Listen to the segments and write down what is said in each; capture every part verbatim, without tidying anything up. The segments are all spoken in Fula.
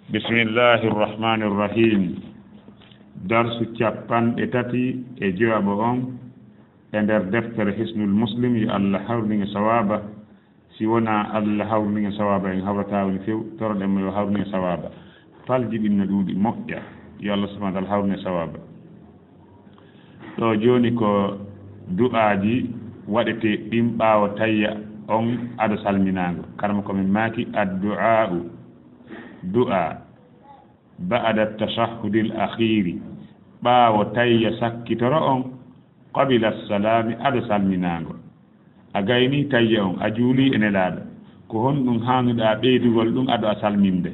Bismillahi irrahmani irrahim. Darsu capanɗe tati e jowaɓo on e nder deftere Hisnul Muslim, yo Allah hawrunge sawaba. Si wona Allah hawrunge sawaba, en hawrata woni few, toroɗen mo yo hawrunge sawaba. Palji ɗin no ɗuuɗi, moƴƴa. Yo Allah subhanahu wa ta'ala hawrunge sawaba. Ɗo jooni ko du'aaji waɗetee ɗin ɓaawo tayya on ado salminaango. Karama ko min maaki addu'aa'u, du'aa, ba'da tashahhudil akhiiri, ɓaawo tayya sakkitoro on, qabila salaami, ado salminaango. A gaynii tayya on, a juulii e Nelaaɗo. Ko honɗum haanuɗaa ɓeydugol ɗum ado a salminde?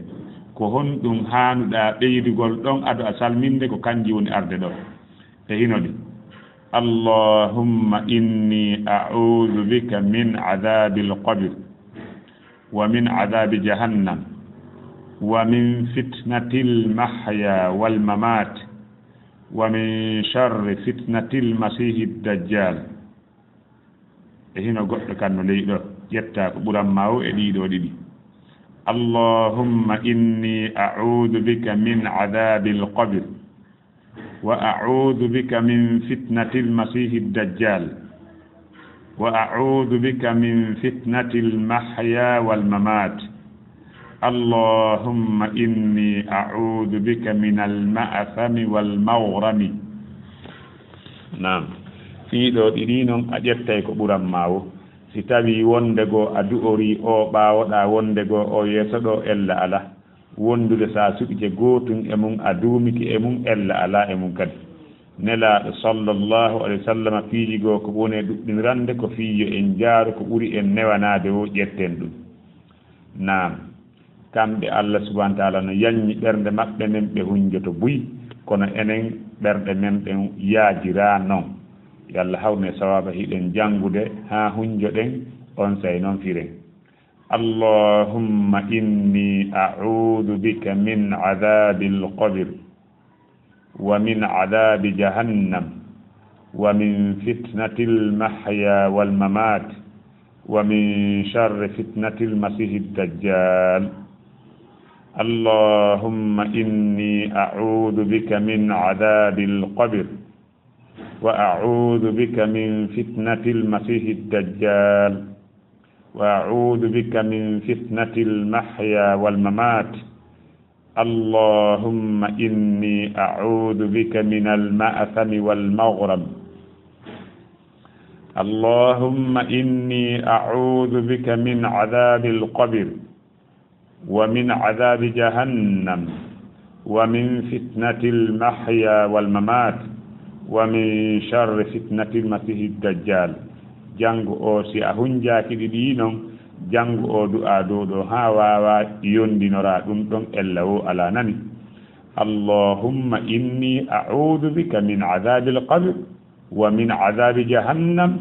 Ko honɗum haanuɗaa ɓeydugol ɗon ado a salminde? Ko kanji woni arde ɗo. E hino ɗi. Allahumma inni a'udhu bika min adhabil qabr, wa min adhabi jahannam, wa min fitnatil mahya wal mamat, wa min sharri fitnatil masihid dajjal. E hino goɗɗo kan no ley ɗo, ƴetta ko ɓuran ma o e ɗiɗo ɗiɗi. Allahumma inni a'udhu bika min adhabil qabr, wa a'udhu bika min fitnatil masihid dajjal, wa a'udhu bika min fitnatil mahya wal mamat. Allahumma inni a'udhu bika minal ma'thami wal maghrami. Naam. Ɗiɗo ɗiɗi non a ƴettay ko ɓuran ma o. Si tawi wonde goo a du'ori o ɓaawoɗaa, wonde goo o yeeso ɗo ella ala. Wondude sa suɓike gootun e mun a duumike e mun ella ala e mun kadi. Nelaaɗo sallallahu alayhi wa sallam piiji goo ko woni e ɗuɗɗinrande ko fii yo en jaaru ko ɓuri en newanaade o ƴetten ɗum. Naam. Kamɓe Allah subhanahu wa ta'ala no yanñi ɓernde maɓɓe nden ɓe hunjoto buy, kono enen ɓerɗe men ɗen yaajiraa non. Yo Allah hawrune sawaaba hiɗen janngude haa hunjoɗen onsay non firen. Allahumma inni a'udhu bika min adhabil qabr. ومن عذاب جهنم، ومن فتنة المحيا والممات، ومن شر فتنة المسيح الدجال. اللهم إني أعوذ بك من عذاب القبر، وأعوذ بك من فتنة المسيح الدجال، وأعوذ بك من فتنة المحيا والممات. اللهم إني أعوذ بك من المأثم والمغرم. اللهم إني أعوذ بك من عذاب القبر، ومن عذاب جهنم، ومن فتنة المحيا والممات، ومن شر فتنة المسيح الدجال. Janngo o, si a hunjaaki ɗi ɗi non, janngo o du'aa dow ɗo haa waawaa yondinora ɗum ɗon ella o alaa nani. اللهم إني أعوذ بك من عذاب القبر، ومن عذاب جهنم،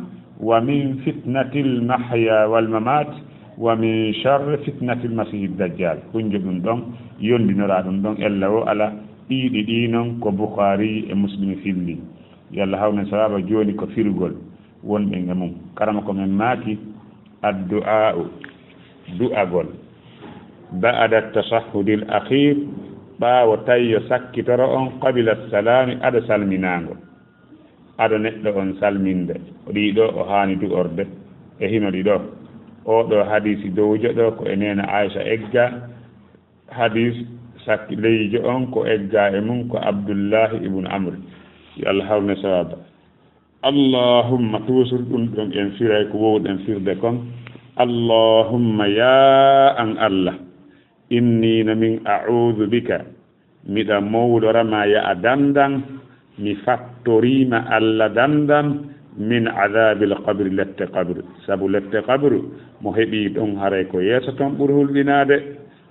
ومن فتنة المحيا والممات، ومن شر فتنة المسيح الدجال. Hunjo ɗum ɗon, yondinora ɗum ɗon ella o alaa. Ɗiɗi ɗi non ko Bukhari e Muslim filli. Yo Allah hawrune sawaaba. Jooni ko firugol wonɗen e mum. Karama ko men maaki, addu'aa'u, du'agol, ba'da tashahhudil akhiir, ɓaawo tayyo sakkitoro on, qabila salaami, ado salminaango. Ado neɗɗo on salminde, ɗiɗo o haani du'orde, e hino ɗiɗo. Oo ɗo hadiisi dowujo ɗo ko e neena Aisha egga, hadiis sakki leyijo on ko egga e mum ko Abdullahi ibn Amr. Yo Allah hawrune sawaaba. Allahumma, toujours ɗum ɗon en firay ko wowɗen firde kon. Allahumma, yaa an Allah, inni no min a'udhu bika, miɗa mowlora ma ya a dandan, mi fattoriima Allah dandan, min adhabil qabri, lette qabru. Sabu lette qabru, mo heɓi ɗon haray ko yeeso ton ɓuri hulɓinaade.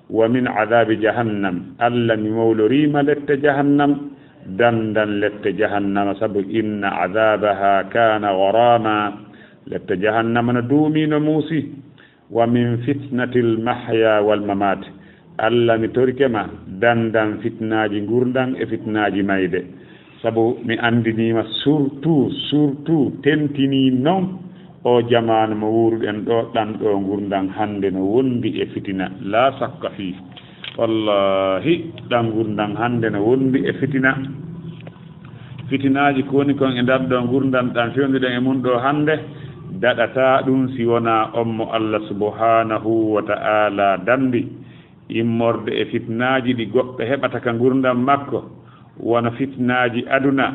Wa min adhabi jahannam, Allah mi mowloriima lette jahannam, dandan lette jahannama, sabu inna adhabaha kana gharama, lette jahannama no duumi no muusi. Wa min fitnatil mahya wal mamat, Allah mi torike ma dandan fitnaaji ngurndan e fitnaaji mayde. Sabu mi anndiniima surtout, surtout tentinii non oo jamaanu mo wuuruɗen ɗoo, ɗan ɗoo ngurndan hannde no wondi e fitina, laa sakka fii. Wallaahi, ɗan ngurndan hannde no wondi e fitina. Fitinaaji ko woni kon e ndar ɗoo ngurndan ɗan fewnduɗen e mun ɗoo hannde, daɗataa ɗun si wonaa on mo Allah subhaanahu wa ta'aalaa danndi. Immorde e fitinaaji ɗi goɗɗo heɓata ka ngurndan makko, wano fitinaaji aduna,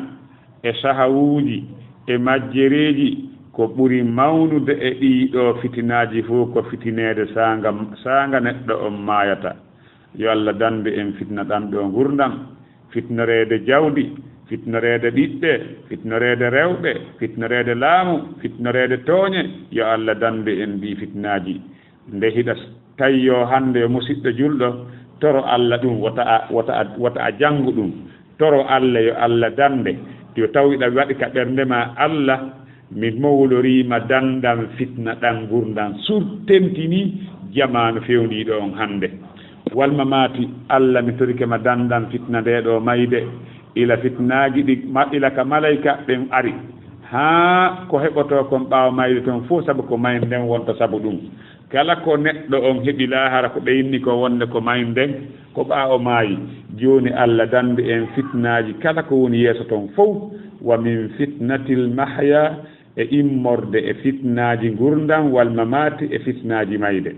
e sahawuuji, e majjereeji, ko ɓuri mawnude e ɗii ɗoo fitinaaji fow ko fitineede saanga, saanga neɗɗo on maayata. Yo Allah dandu en fitna ɗan ɗoo ngurndan, fitnoreede jawdi, fitnoreede ɓiɓɓe, fitnoreede rewɓe, fitnoreede laamu, fitnoreede tooñe. Yo Allah dandu en ɗii fitinaaji. Nde hiɗa tayyoo hannde yo musiɗɗo julɗo, toro Allah ɗun, wota a, wota a, wota a janngu ɗun. Toro Allah yo Allah dande. Yo taw hiɗa waɗi ka ɓernde maa, Allah, mi mawloriima dandan fitna ɗan ngurndan surtentinii jamaanu fewndiiɗo on hannde. Wal mamaati, Allah mi torike ma dandan fitna ndee ɗoo mayde. Ila fitnaaji ɗi, ma, ila ka malayka ɓen ari. Haa ko heɓotoo kon ɓaawo mayde ton fow, sabu ko mayde nden wonta sabu ɗun. Kala ko neɗɗo on heɓi laahara ko ɓe inni ko wonde ko mayde nden, ko ɓaawo maayi. Jooni Allah dandu en fitnaaji kala ko woni yeeso ton fow. Wa min fitnatil mahya, e immorde e fitnaaji ngurndan, wal mamaati, e fitnaaji mayde.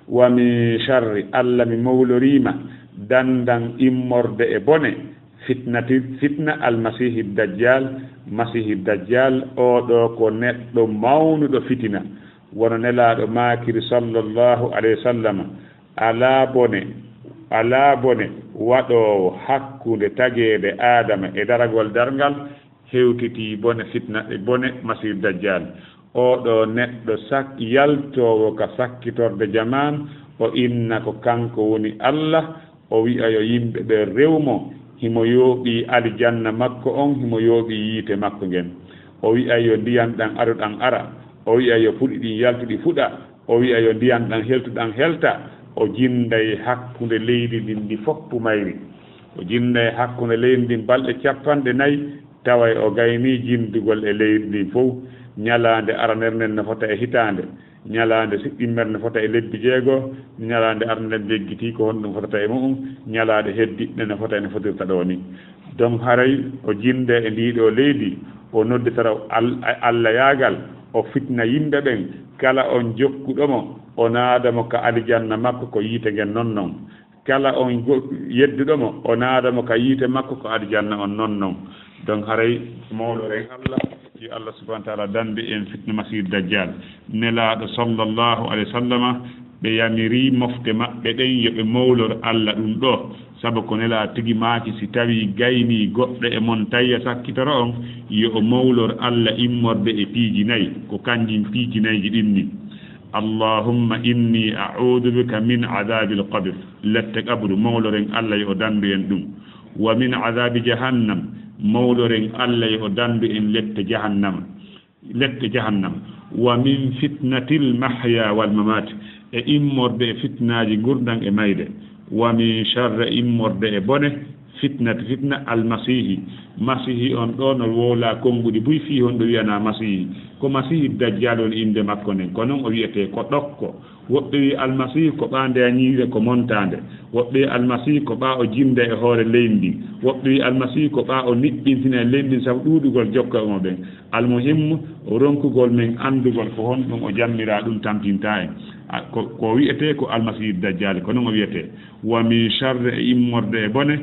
Wa min sharri, Allah mi mawloriima dandan immorde e bone, fitnati, fitna almasiihi dajjal, masiihi dajjal, oo ɗoo ko neɗɗo mawnuɗo fitina. Wano Nelaaɗo maakiri sallallahu alayhi wa sallam, alaa bone, alaa bone waɗoowo hakkunde tageede Aadama e daragol darngal, hewtitii bone fitna, bone masiihi dajjal. Oo ɗoo neɗɗo sak-, yaltoowo ka sakkitorde jamaan, o inna ko kanko woni Allah, o wi'a yo yimɓe ɓen rew mo, himo yooɓii alijanna makko on, himo yooɓii yiite makko ngen. O wi'a yo ndiyan ɗan ado ɗan ara, o wi'a yo puɗi ɗin yaltu ɗi fuɗa, o wi'a yo ndiyan ɗan heltu ɗan helta. O jinday hakkunde leydi ndin ndi foppu mayri. O jinday hakkunde leydi ndin balɗe cappanɗe nayi, taway o gaynii jindugol e leydi ndin fow. Ñalaande aranere nden no fota e hitaande, ñalaande siɗɗimmere no fota e lebbi jeego, ñalaande arande nden beggitii ko honɗun fotata e mu'un, ñalaaɗe heddiɓɓe no fota e no fotirta ɗoo ni. Donc haray o jinde e ndii ɗoo leydi, o nodditara Al-, Alla yaagal, o fitna yimɓe ɓen, kala on jokkuɗo mo, o naada mo ka alijanna makko ko yiite ngen non non. Kala on go-, yedduɗo mo, o naada mo ka yiite makko ko alijanna on non non. Donc haray mawloren Alla, yo Alla subhanahu wa taala dandu en fitna Masiihu Dajjal. Nelaaɗo sallallahu alayhi wa sallama, ɓe yamiri mofte maɓɓe ɗen yo ɓe mawlor Alla ɗum ɗoo, sabu ko Nelaaɗo tigi maaki, si tawii gaynii goɗɗo e mon tayya sakkitoro on, yo o mawlor Alla immorde e piiji nay, ko kanjin piiji nayji ɗin ni. Allahumma inni a'uudu bika min adaabil qabr. Lette qabru, mawloren Alla yo o dandu en ɗum. Wa min adaabi jahannam, mawloren Alla yo o dandu en lette jahannama. Lette jahannama. Wa min fitnatil mahya wal mamat, e immorde e fitnaaji ngurndan e mayde. Wa min sharri, immorde e bone, fitnati, fitna Almasiihi. Masiihi on ɗoo no wowlaa konnguɗi buy fii honɗo wi'anaa Masiihi. Ko Masiihi Dajjal woni innde makko nden. Ko non o wi'etee, ko ɗokko. Woɓɓe wi'i Almasiihi ko ɓaa ndeya ñiire ko montaande. Woɓɓe wi'i Almasiihi ko ɓaa o jinda e hoore leydi ndin. Woɓɓe wi'i Almasiihi ko ɓaa o niɓɓintina e leydi ndin sabu ɗuuɗugol jokkooɓe mo ɓen. Almuhimmu, ronkugol men anndugol ko honɗum o jammiraa ɗum tampintaa en. A, ko, ko wi'etee ko Almasiihi Dajjal, ko non o wi'etee. Wa min sharri, e immorde e bone,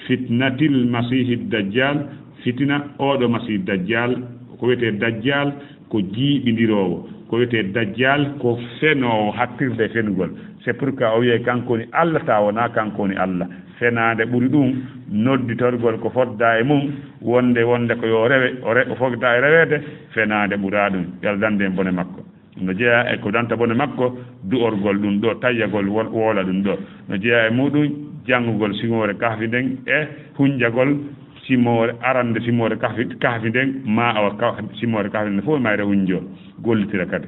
fitnatil Masiihi Dajjal, fitina ooɗo Masiihi Dajjal. Ko wi'etee Dajjal ko jiiɓindiroowo. Ko wi'etee Dajjal ko fenoowo hattirde e fenugol. C'est pourquoi o wi'ay kanko woni Alla, tawa wonaa kanko woni Alla. Fenaande ɓuri ɗum, nodditorgol ko foddaa e mum, wonde, wonde ko yo rewe, o re-, o foddaa e reweede, fenaande ɓuraa ɗum. Yo Alla dandu en bone makko. No jeyaa e ko danta bone makko, du'orgol ɗum ɗoo, tayyagol won-, woola ɗum ɗoo. No jeyaa e muɗum, janngugol simoore kahfi nden e hunjagol simoore arande, simoore kahfi, kahfi nden, ma awa ka-, simoore kahfi nden fof mayre hunjoo, gollitira kadi.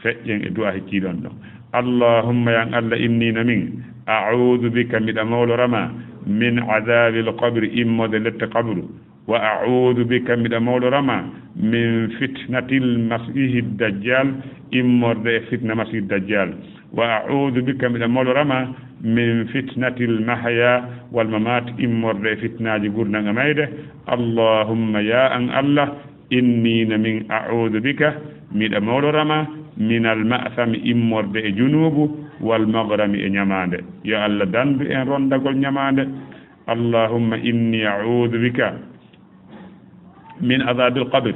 Feƴƴen e du'a hikkiiɗo on ɗon. Allahumma, yan Alla, inni no min, a'uudu bika, miɗa mawlora ma, min adaabil qabri, immode lette qabru, وأعوذ بك, miɗa mawlorama, من فتنة المسيح الدجال, immorde e fitna Masiih Dajjal. وأعوذ بك, miɗa mawlorama, من فتنة المحيا والممات, immorde e fitnaaji ngurndan e mayde. اللهم, ya an Allah, إني, no min, أعوذ بك, miɗa mawlorama, من المأثم, immorde e junuubu, والمغرم, e ñamaande. Yo Allah dandu en ronndagol ñamaande. اللهم إني أعوذ بك من عذاب القبر،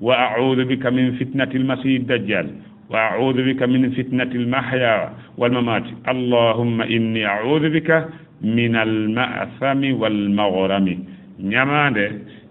وأعوذ بك من فتنة المسيح الدجال، وأعوذ بك من فتنة المحيا والممات. اللهم إني أعوذ بك من المأثم والمغرم. Ñamaande,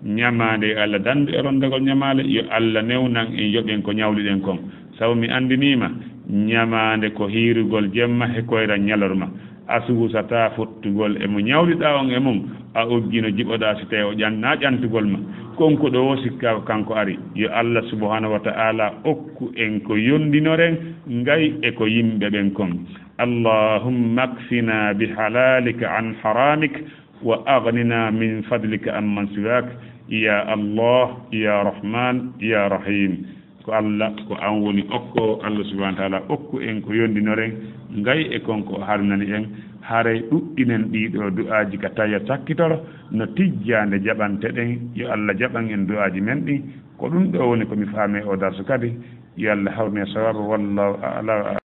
ñamaande, yo Allah dandu e ronndagol ñamaale, yo Allah newnan en, yoɓen ko ñawliɗen kon. Sabu mi anndiniima, ñamaande ko hiirugol jemma e koyra ñalorma. A suusataa fottugol e mo ñawliɗaa on e mum, a uggino jiɓoɗaa si tawii o ƴannaa ƴantugol ma. Konkuɗo woo sikkaa ko kanko ari. Yo Allah subhanahu wa ta'ala okku en ko yondinoren ngay e ko yimɓe ɓen kon. اللهم اكفنا بحلالك عن حرامك وأغننا من فضلك عمن سواك. يا الله، يا رحمن، يا رحيم. Ko Allah, ko an woni okkoowo. Allah subhanahu wa ta'ala okku en ko yondinoren, ngay e kon ko o harminani en. Haray ɗuɗɗinen ɗiɗo du'aaji ka tawi a sakkitoro, no tijjaande jaɓanteɗen. Yo Allah jaɓan en du'aaji men ɗin. Ko ɗum ɗo woni ko mi faami e o darsu kadi. Yo Allah hawrine sawaaba. Wallahu a'lam.